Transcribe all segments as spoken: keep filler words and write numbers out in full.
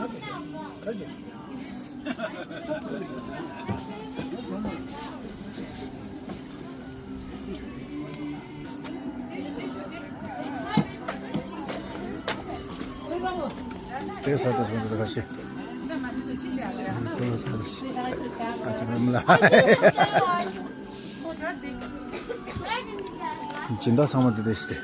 དེ་ས་དེ་སོང་དེ་ཁ་ཤས། དེ་ས་དེ་ཤི། ཨ་ཅི་མམ་ལ། སྦྱིན་བདག་ཚང་མ་དེ་དེ་ཤི་སྟེ།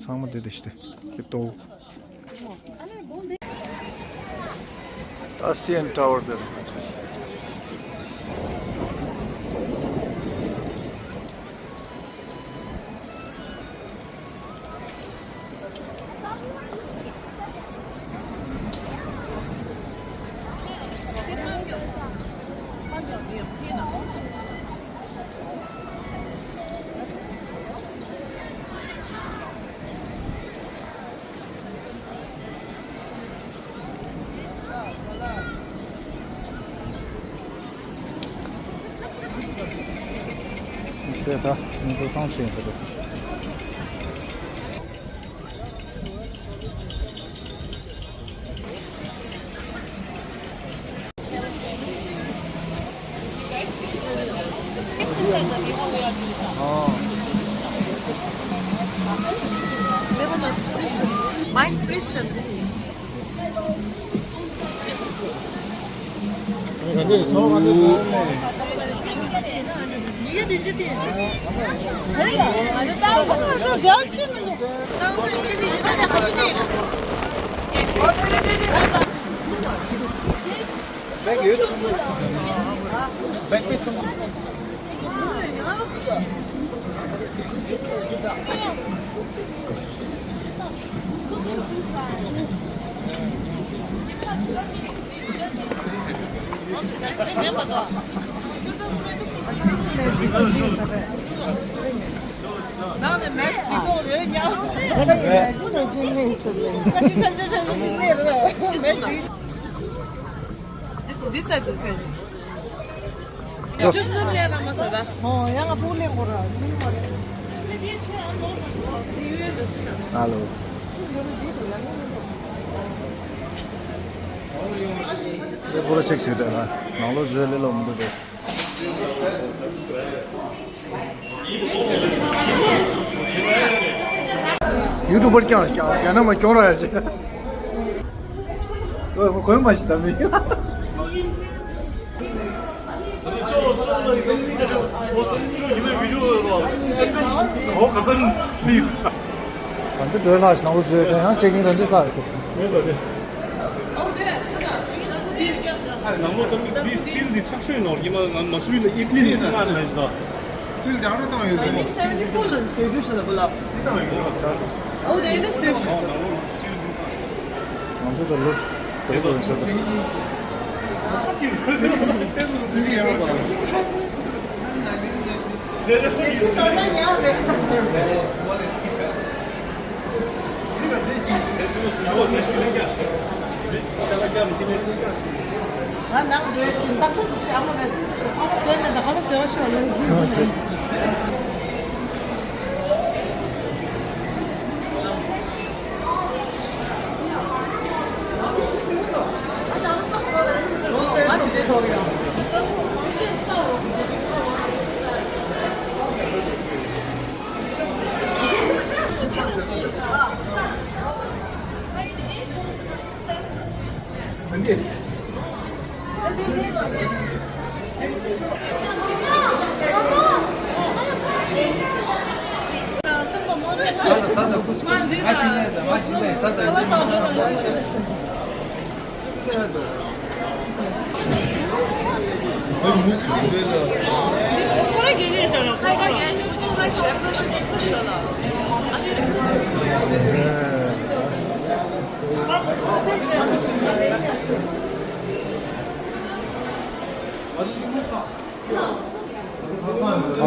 ཚང་མ་དེ་དེ་ཤི་སྟེ། ཀེ་ཏོ། ད་སི་ཨེན་ཊ་ཝར་དེ་རེད། དེ་ད་མི་འདུག་བཏང་ཤེས་ཟེར། Mine precious. This side will paint. Just look there, Mama Sada. Oh, yang apa boleh korang? Hello. ཚེ་པུ་ར་ཅེག་བྱེད་དེ་ལ་ནང་ལོགས་བཟོས་ལེ་ལོ་མི་འདུག་དེ། ཡུ་ཊུབ་པར་ཀྱང་ཀྱང་རྒྱ་ནག་མ་སྐྱོང་ར་ཡ་ཞེ། ཨོ་གོན་མ་ཞིག་ད་མི། ད་འདི་འགྲོས་ལགས་ནང་ལོགས་བཟོས་དེ་ཡང་ཅེག་ཨིན་ད་འདི་ལྷག་སོང་། ནང་ལོགས་ད་འདི་སི་ཊིལ་འདི་མཁྲེགས་ཤོས་ཡིན་ནོ། ཉི་མ་ང་མ་སུ་རི་ལ་ཨི་ཊ་ལི་ནས་མངགས་ནས་ད། སི་ཊིལ་འདི་ཨ་རོ་བཏང་ཡོད་རེད། སི་ཊིལ་འདི་བཟོས་རྒྱུ་ཤ་ད་བུ་ལ། འདི་བཏང་ཡོད་རེད། ཨོ་དེ་འདི་བཟོས། ཨོ་ནང་ལོགས་སི་ཊིལ་འདི། ང་ཚོ་ད་ལོ་དྲུག་ཙམ་ད། ང་ནང་འགྲོ་ཡ་ཅིག་ཏག་ཏག་ཞིག་ཤ་མོ་མེད་ཟེར། ཨ་མ་ཟེར་མེད་ད་ཧ་ལ་ཟེར་བ་ཤ་ལ་ཟེར།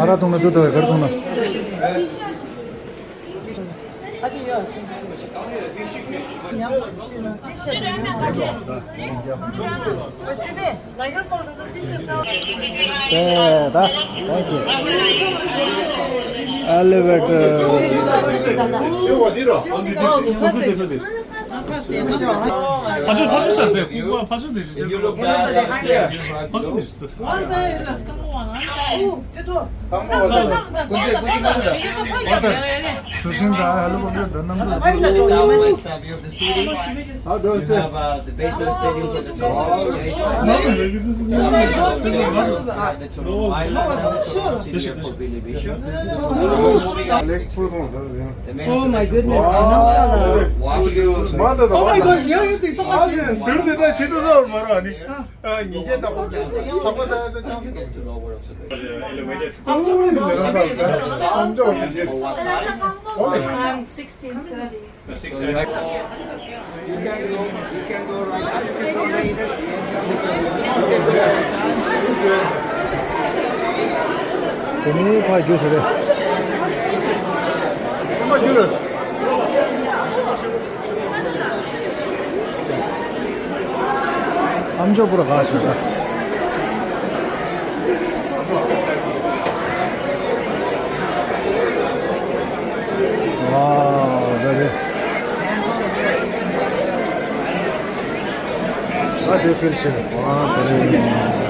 ཨ་ར་གཏོང་ན་དུ་དོ་གར་གཏོང་ན། ད་ད་thank you. Elevator. ཕ་ཆོས་ཕ་ཆོས་ཤ་ཟེར་ཁུག་པ་ཕ་ཆོས་དེ་རེད། ཕ་ཆོས་དེ་རེད། གྲུ་གཟིངས་དང་ཧེ་ལི་ཀོབ་ཊར་དང་གནམ་གྲུ་དང་། How does that? Oh my goodness. Oh my gosh, yeah, you think I'm sixteen thirty. You can go, you can go right. དེ་ནས་ཕར་རྒྱུགས་ཟེར་རེད། ཨམ་ཅོག་པུ་ར་ག་ཤོད་ད། ཝའོ། ད་རེད། ས་དེ་ཕིལ་ཆེ། ཝའོ། ད་རེད།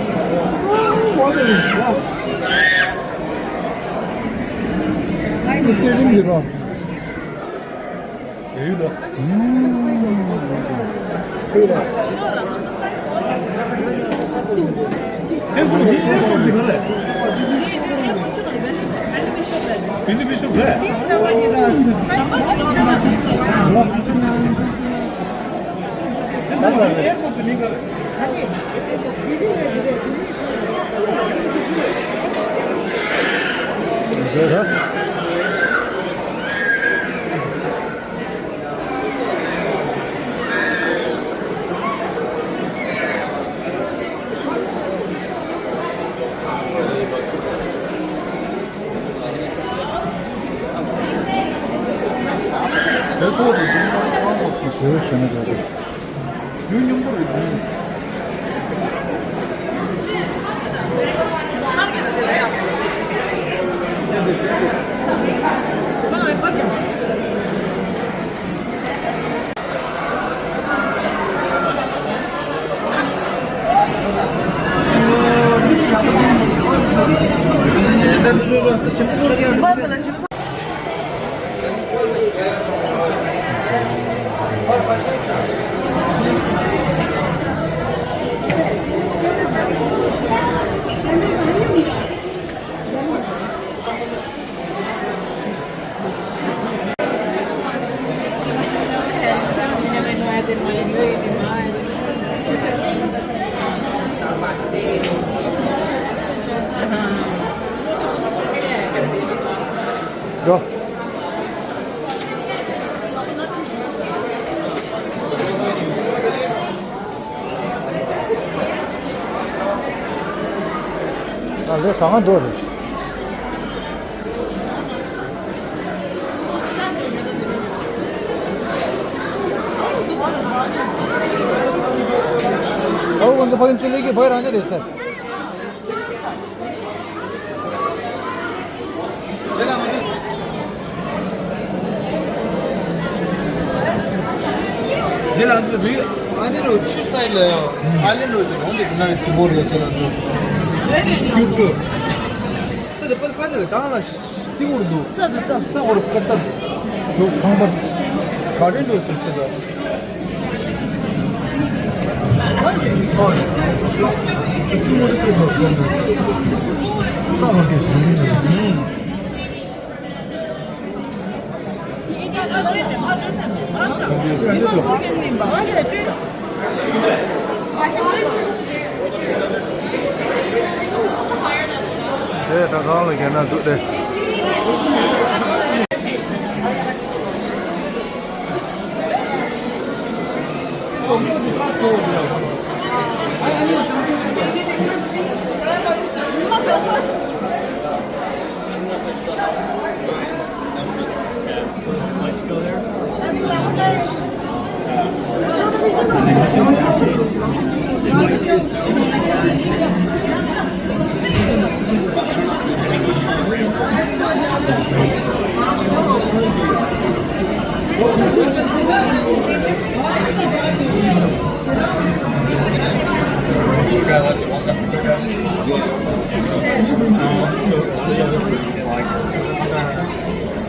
འགྲོ། ཨ་ལེ་ཟ་ང་འདོད་རེད། ཨོ་ཁོང་ཚོ་ཕ་གི་ཚུར་ལེགས་ཀྱི་ཕ་གི་རང་ཆ་རེད་ཟེར། རྗེས་ལ་འདི་རུ་ཨ་ནི་རུ་ཆུ་སའི་ལ་ཡང་ཨ་ལེ་རུ་ཞིག་འོང་དེ་དེ་ན་དེ་བོར་ཡོད་ཚེ་ལ་འགྲོ། ཁྱུར་ཁྱུར། ད་དེ་པ་པ་དེ་ལ་གང་ལ་རྩི་བོར་འདུག་རྩ་འདུག་རྩ། རྩ་བོར་ཀ་ཏ་འདུག་ཁང་པ་ག་རེ་འགྲོ་སུ་ཤི་ད། དེ་ད་གང་ལ་གྱེས་ན་འདུག་སྟེ།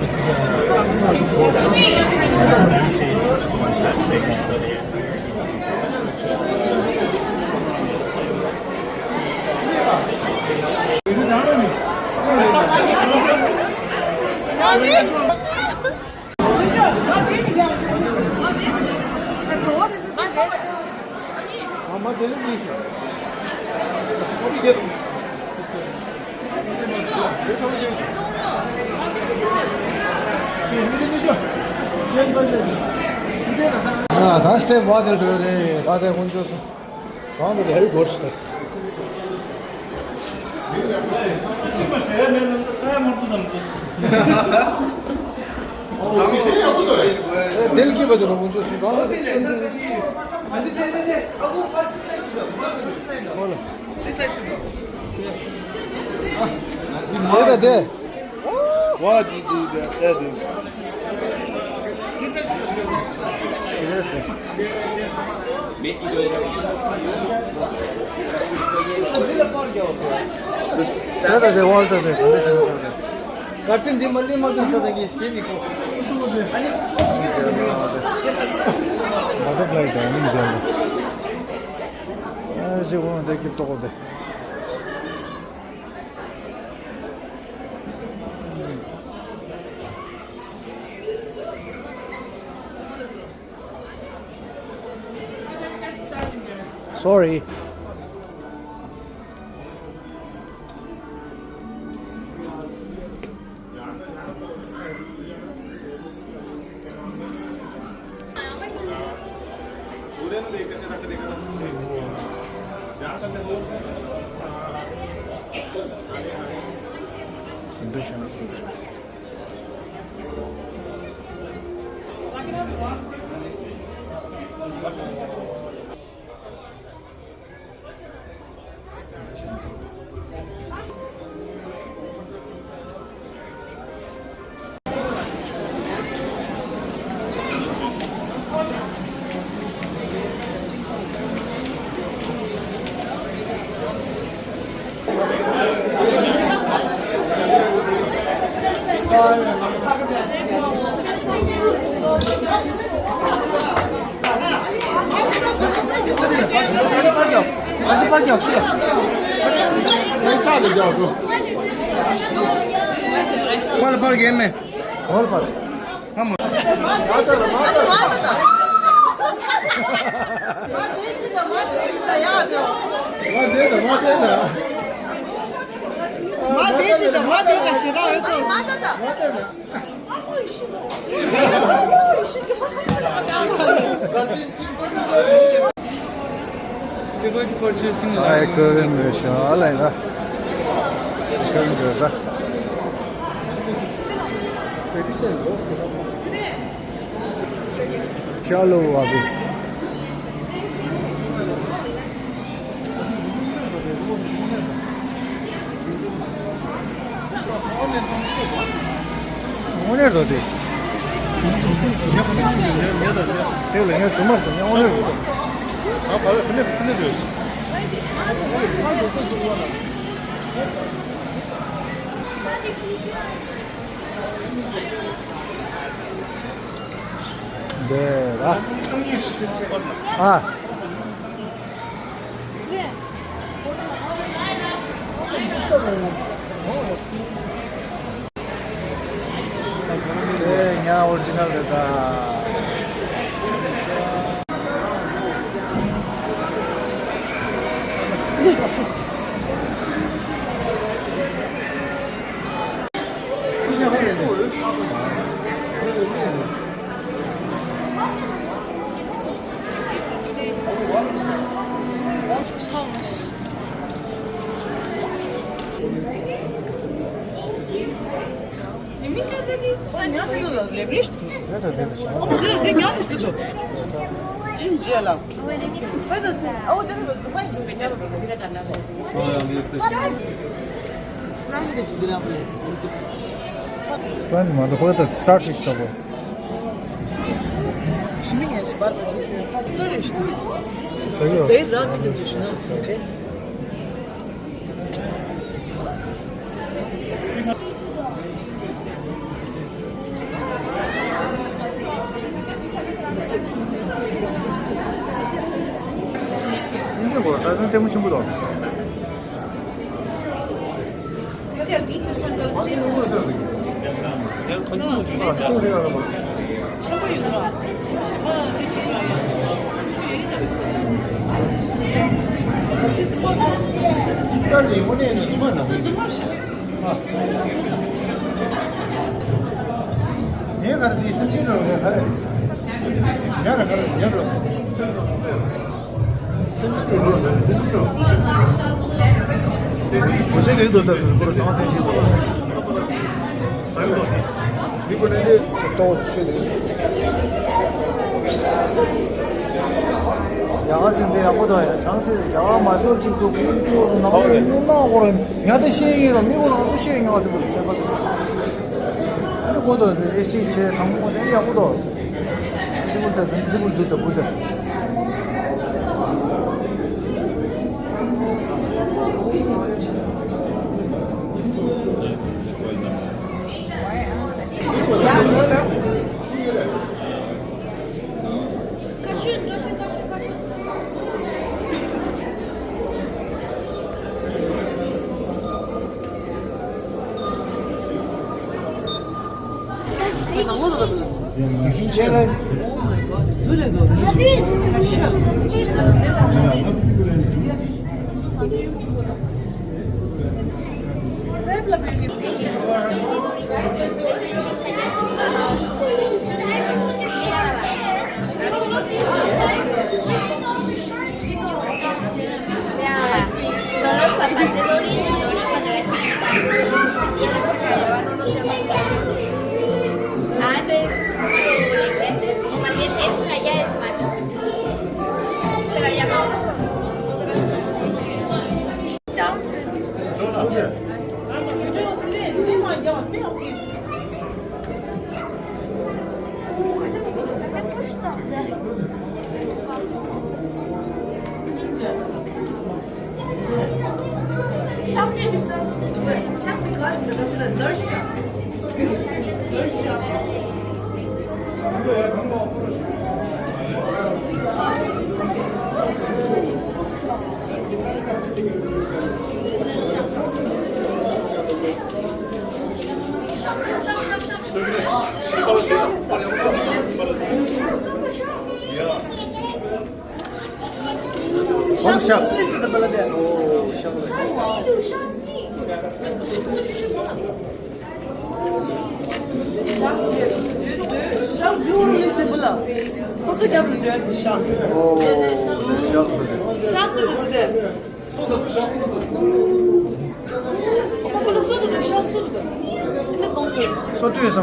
This is a ཨ། ད་སི་ཊེབ་བ་དེར་འགྲོ་རེད། ད་དེ་ཁོང་ཚོ་སོང་། གང་དུ་ལས་སྒོར་ཞིག་ད། དེ་ལ་སྐྱིད་པ་དེ་རུ་ཁོང་ཚོ་སོང་། གང་དུ་ལས་སྒོར་ཞིག་ད། ཨོ་ལ། དེ་ད་དེ། ཝ་ཇི་དེ་དེ་དེ་དེ། དེ་ད་དེ་ཝལ་ད་དེ་ག་རེ་ཞིག་ད་དེ། གར་ཆེན་འདི་མ་ལི་མ་དང་ས་དང་གི་ཤེས་ནི་ཁོ། ཨ་ནི། བ་ཊར་ཕ་ལའི་དང་ཨ་ནི་མི་ཟེར་ལ། ཨ་ཅེ་ཝང་དེ་ཀིབ་ཏོག་དེ། Sorry. པར་པར་རྒྱག་ཤོག་པར་པར་རྒྱག་ཤོག་པར་པར་རྒྱག་མེད། གོལ་པར། ཨ་མ། མ་དེ་ཅི་དང་མ་དེ་ག་ཞེ་དྲག་ཡོད་ཚོད། ད་ཨེ་ཀར་མེ་ཤ་ལ་ཡིན་ད། ཨེ་ཀར་འདྲ་ད། ཅ་ལོ་བ་བི། དངོས་གནས་རོ་དེ། དེ་ལ་ངས་རྫུན་མ་ཟེར་ན་དངོས་གནས་རོ། ཨ་ཕ་ཕ་ནས་ཕ་ནས་རེད། འདི་ལ། ཨ། དེ་ཉ་ཨོ་རི་ཇི་ནལ་རེད་ད། རྗེས་ལ། ཀྲན་མ་འདུག་ཧོ་ད་སྟར་ཕིཤ་ལྟ་བུ། ཞི་མི་ངས་སྤར་བ་འདི་ཞེས་ཧ་ཅང་རེ་ཞིག་འདུག་ཟེར་ལ་མི་འདི་ཚོ་ཞིག་ན་སོང་ཆེ། འདི་འདྲ་གོ་ད་དུང་ལྟད་མོ་ཆེན་པོ་འདུག Look how deep this one goes too. གོ་ཆ་གི་དོན་དག་གི་སྐོར་ཟང་ཟིང་ཞིག་དང་། མི་བུ་ནི་ཏོག་ཆུ་ནི། རྒྱ་གར་ཟིན་པའི་ཡག་པོ་དང་ཡང་གྲངས་སེ་རྒྱ་གར་མ་སོར་ཅིག་ཏུ་ཀུན་སྤྱོད་ནང་ནང་སྐོར་ཉ་དེ་ཤེས་ཡིན་ལ་མི་བུ་ནང་དུ་ཤེས་ཡིན་ལ་དེ་བུ་ཁྱད་པར་དུ། ཨ་ནི་གོ་དོ་ཨེ་སི་ཆེ་གྲངས་མོ་དེ་ཡག་པོ་དོ། འདི་བུ་ད་འདི་བུ་འདུག་ད་བུ་ད། Son los papás de Dory y Dory cuando era chiquita. Y ese porque la llevaron unos chamaquitos. Ah, entonces estos son como adolescentes, o más bien esta ya es macho. Pero ya no.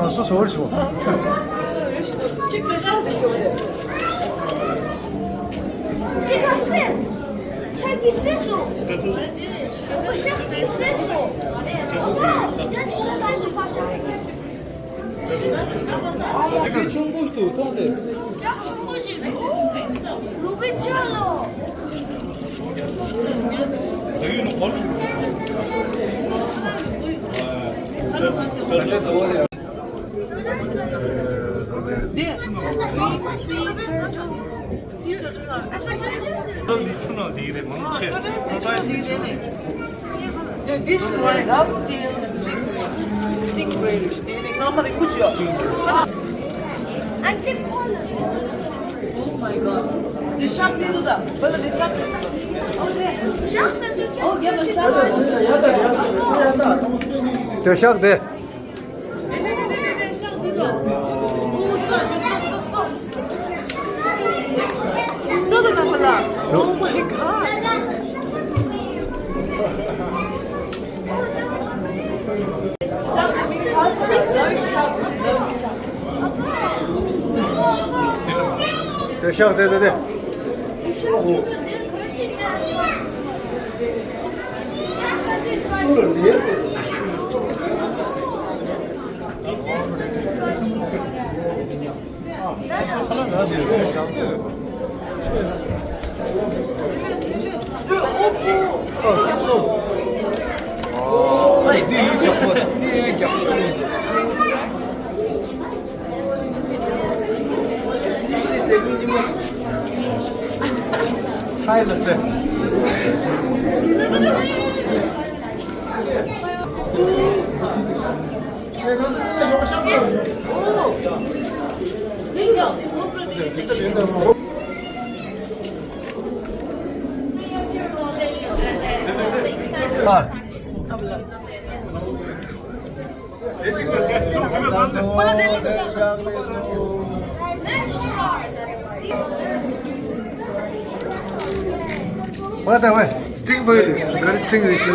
སོ་སོ་སོ་བར་ཞོག་ཆུང་པོ་ཞིག་ཏུ་གཏོང་ཟེར། ཞག་ཆུང་པོ་ཞིག་རུ་པའི་ཆ་ལོ། འདི་green sea turtle, sea turtle ལ། འདི་ཆུ་ནང་འདི་རེད་མང་ཆེ། Yeah, this is my rough tail stingray. Stingray རེད། དེ་ནི་སྔ་མ་རིང་པོ་བྱོས། Oh my god. འདི་ཤག་ཟེར་འདུག་ད། བ་ལ་འདི་ཤག་ཟེར་འདུག་ད། ཨོ་དེ། ཤག་ཟེར་འདུག་ད། ཨོ་རྒྱབ་ལ་ཤག་ཟེར་འདུག་ད། དེ་ཤག་དེ། Oh my god. དེ་ཤག་དེ་དེ་དེ། Hi, Lester. What the way? String boy, very string rich. ཡ།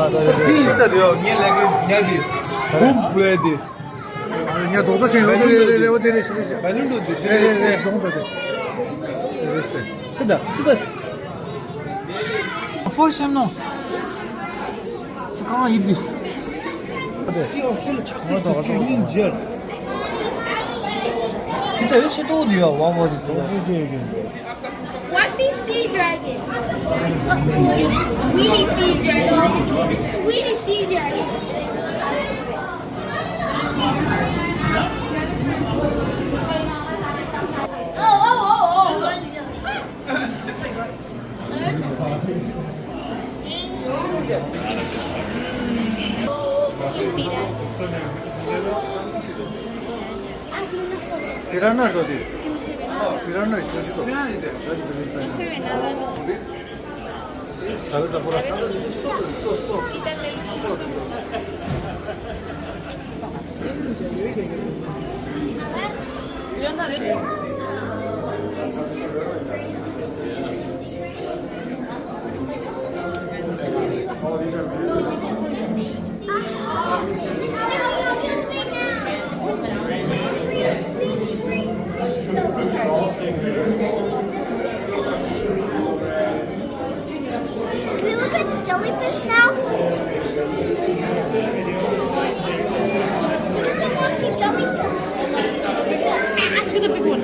ད་ཡ། དེ་ཡིན་ས་རེད། ངས་ལས་ཀའི་ཉག་གི་བུམ་བློས་དེ། ཉག་རྡོག་རྡོག་ཅན་ཡོད་དེ་རེད། རེད་རེད། འོ་དེ་རེད། རེད་རེད། བལ་ལུན་འགྲོ་དེ་དེ་རེད། རེད་རེད། རྡོག་རྡོག་དེ་རེད། དེ་ད་ཅི་ད། First time no. C'est quand il dit. C'est en fait le chat, c'est que nous gel. Tu t'as eu chez toi, tu vas voir du tout. What's a sea dragon? Weedy sea dragon. Sweetie sea dragon. Oh, oh, oh, oh. Piranha, Rosy. Piranha, Rosy. No se ve nada, ¿no? Quítate el short. We look at the jellyfish now. Because I want to see jellyfish. Look at the big one.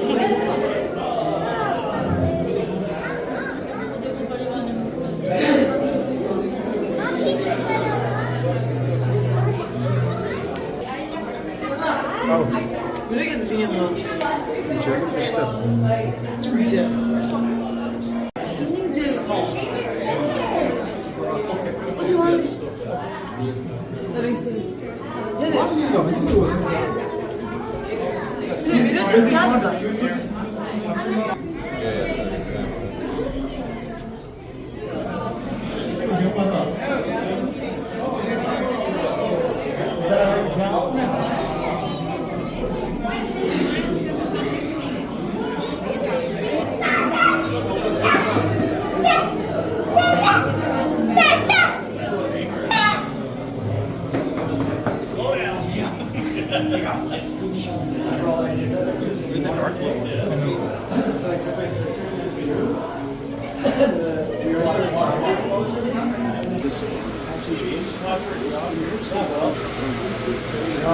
ཡ།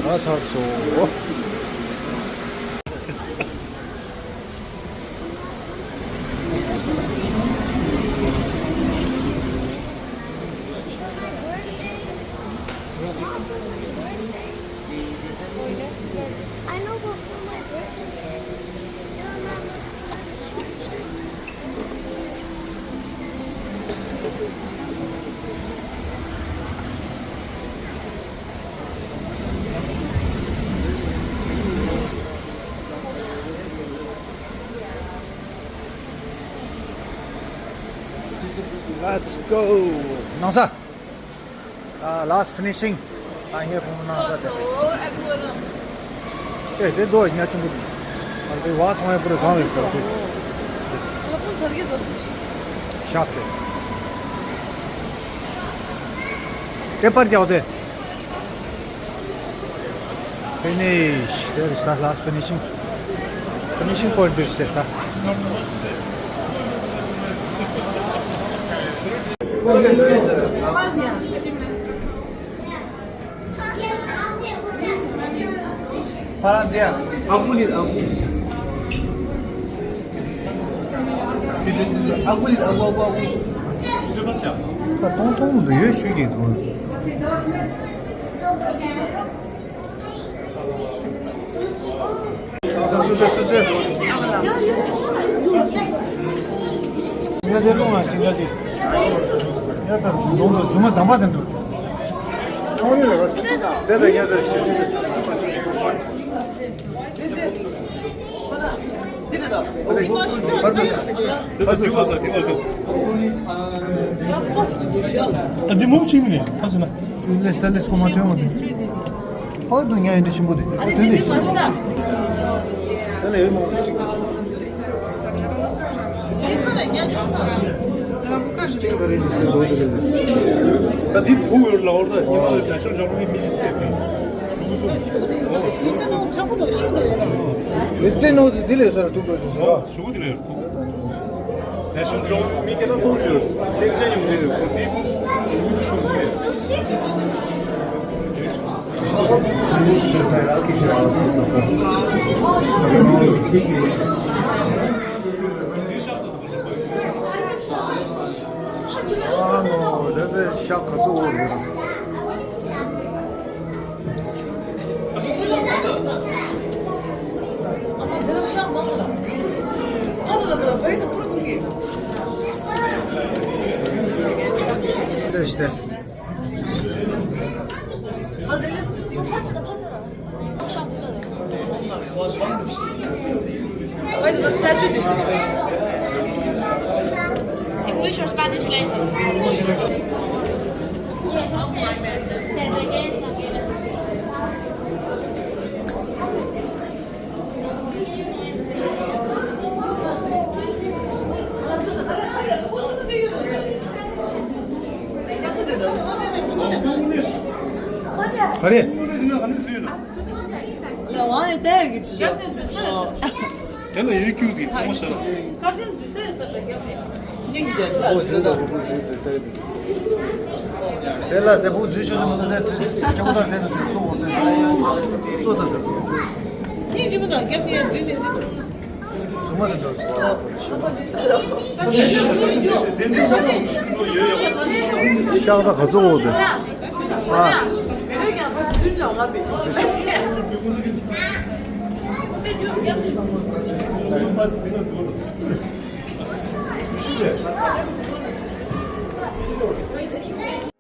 ང་ཚར་སོང་། I know what's on my birthday. Let's go. ནང་ས། ཨ། Last finishing. ཨ། ངས་ཁོང་ནང་ས་དེ། ཨེ། དེ་རྡོ་ཉག་ཆུང་པོ་འདུག་ཨ། དེ་བ་མཐོང་ཡ་པུ་རེ་གང་རེད་ཟེར་དེ། ཤག་དེ། དེ་པར་རྒྱག་དེ། Finish. There is the last finishing. Finishing point is there. ང་དེ་རླུང་ལ་ཞིང་ཁ་དེ། ཡ་ད་ལོང་དུ་རྫུན་མ་དམ་པ་དེ་འགྲོ། དེ་ད་ཡ་ད་ཞིང་ཁ་དེ། ད་འདི་མུ་ཆིང་ནས་ཕ་ཟིན་ན། ལས་ལས་ཀོ་མ་ཐོན་མ་ཐོན། ཕ་དུ་ཉ་ཡིན་འདྲ་ཆེན་པོ་དེ་ཨ་ཐོན་དེ་ཞིག་ད་ལས་ཡོད་མ་ཆིང་། ཆིང་ག་རེ་ནི་སེ་དོ་དེ་ལས། ད་འདི་བུ་ཡོད་ལ་འོར་ད་ཉི་མ་ལ་ག་ཤོར་འཇོག་མི་མི་ཞིག་སེ་དེ། ལས་རྩེ་ནོ་དེ་འདི་ལས་སོ་ར་ཐུག་འགྲོ་ཞུ་སོ། ཞུ་གི་དེ་ལས་ཐུག་ལས་ཤོར་འཇོག་མི་སྐད་གྲགས་སོང་ཞུ། སེམས་ཅན་ཡོང་དེ་ཁོ་དེ་ཞུ་གི་ཐུག་སེ། ཨ་ནོ་རེ་རེ་ཤག་ག་ཚོད་འོ་རེད། English or Spanish lesson? ག་རེ། ལ་ཝང་ནས་བལྟས་ཀྱི་ཅི་ཞོག་དེ་ལ་ཡོད་ཁྱུག་གི་ཐོང་ཤ། སྙིང་རྗེ་ལ་ཟེར་ད། དེ་ལ་ཟེར་བུ་འཛུལ་ཤོག་ཤོག་མ་གཏོགས་དེ་ཁྱེད་ཁོ་ཐག་དེ་ཚོ་དེ་སོ་འོ་དེ་སོ་དང་དེ་སྙིང་རྗེ་མོ་དང་སྐྱབས་གནས་འཛུལ་ནས་འདུག་ཚུ་མ་དེ་འདྲ། ཤག་ད་ག་ཚོད་འོ་དེ། ཨ།